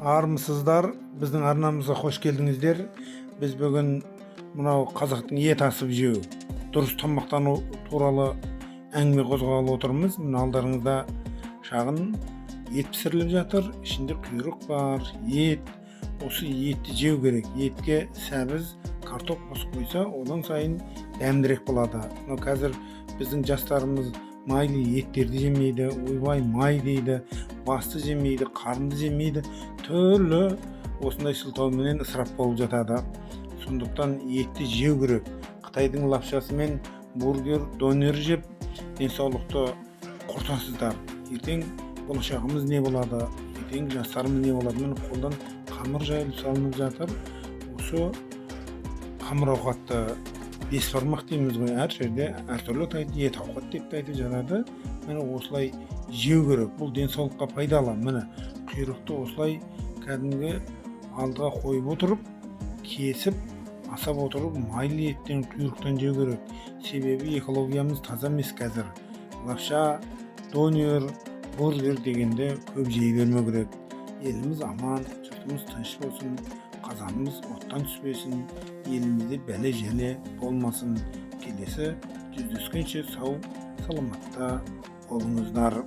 Армысыздар, біздің арнамызға қош келдіңіздер. Біз бүгін мынау қазақтың ет асып жеу, дұрыс тамақтану туралы әңгіме қозғағалы отырмыз. Мына алдарыңызда шағын ет пісіріліп жатыр, ішінде құйрық бар, ет. Осы етті жеу керек. Етке сәбіз, картоп қосып қойса, одан сайын дәмдірек болады. Мынау қазір біздің жастарымыз майлы еттерді жемейді, ойбай, май дейді, басты жемейді, қарынды жемейді, түрлі осындай сылтауменен ысырап болып жатады. Сондықтан етті жеу керек. Қытайдың лапшасы мен бургер, донер жеп, денсаулықты құртасыздар. Ертең болашағымыз не болады, ертең жастарымыз не болады? Міне, қолдан қамыр жайылып салынып жатыр. Осы қамыр ауқатты бес бармақ дейміз ғой, әр жерде әртүрлі атайды, ет ауқат деп те айтып жатады. Міне, осылай жеу керек, бұл денсаулыққа пайдалы. Міне, құйрықты осылай кәдімгі алдыға қойып отырып, кесіп асап отырып, майлы еттен, құйрықтан жеу керек. Себебі экологиямыз таза емес қазір. Лапша, донер, бургер дегенде көп жей бермеу керек. Еліміз аман, жұртымыз тыныш болсын, қазанымыз оттан түспесін, елімізде бәле жәле болмасын. Келесі жүздескенше сау саламатта болыңыздар.